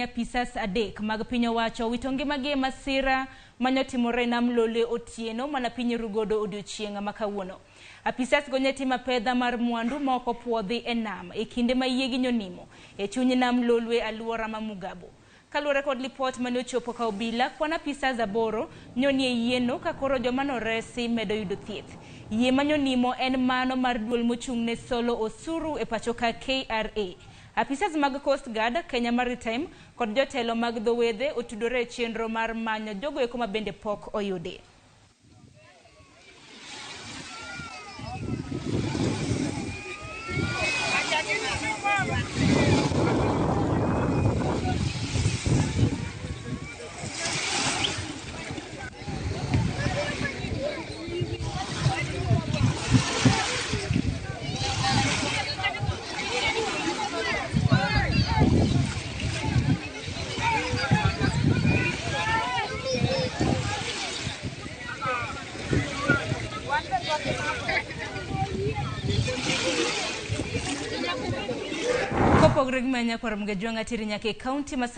Apisas 3 mag piny owacho owito ngimagi e masira manyotimore e nam Lolwe otieno mana piny Rugodo odiochieng' ma kawuono. Apisas go nyetimo apedha mar mwandu ma ok opuodhi e nam e kinde ma yiegi nyonimo e chuny nam Lolwe aluora ma Mugabo. Kaluwore kod lipot mane ochopo ka obila, kwan apisas 8 nyonie yieno ka koro joma noresi medo yudo thieth. Yie manyonimo en mano mar duol mochung' ne solo osuru e pacho ka KRA. Apisas mag Coast Guard, Kenya Maritime kod jotelo mag dho wedhe otudore e chenro mar manyo jogo eko ma bende pok oyudi. Kopogre gi manya kwar Mgejwang'a tiri nyaka e kaunti ma